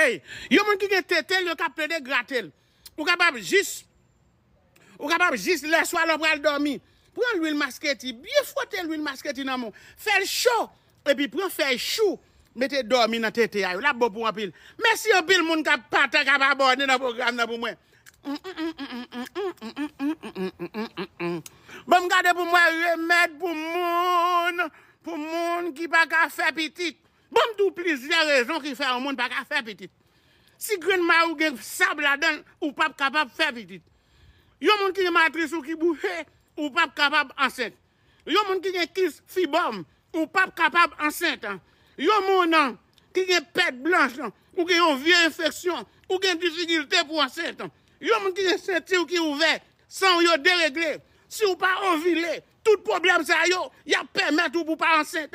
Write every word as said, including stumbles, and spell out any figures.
Hey, yon moun ki gen tete l, yo ka plede grate l. Ou kapab jis, ou kapab jis lè swa lè w pral dòmi, pran lwil masketi, byen fwote lwil masketi nan men w, fè l cho, epi pran fèy chou, mete dòmi nan tete a yo. L ap bon pou anpil. Mèsi anpil moun k ap pata, k ap abòne nan pwogram nan pou mwen. Ban m gade pou m wè remèd pou moun, pou moun ki pa ka fè pitit. Ban m di w plizyè rezon ki fè yon moun pa ka fè pitit. Si grenn mari w gen sab ladan l, ou p ap kapab fè pitit. Yon moun ki gen matris ou ki bouche, ou p ap kapab ansent. Yon moun ki gen kis fibòm, ou p ap kapab ansent. Yon moun ki gen pèt blanch, ou gen yon vye enfeksyon, ou gen difikilte pou ansent. Yon moun ki gen senti w ki ouvè, san w yo deregle, si w pa ovile, tout pwoblèm sa yo, y ap pèmèt ou pou pa ansent.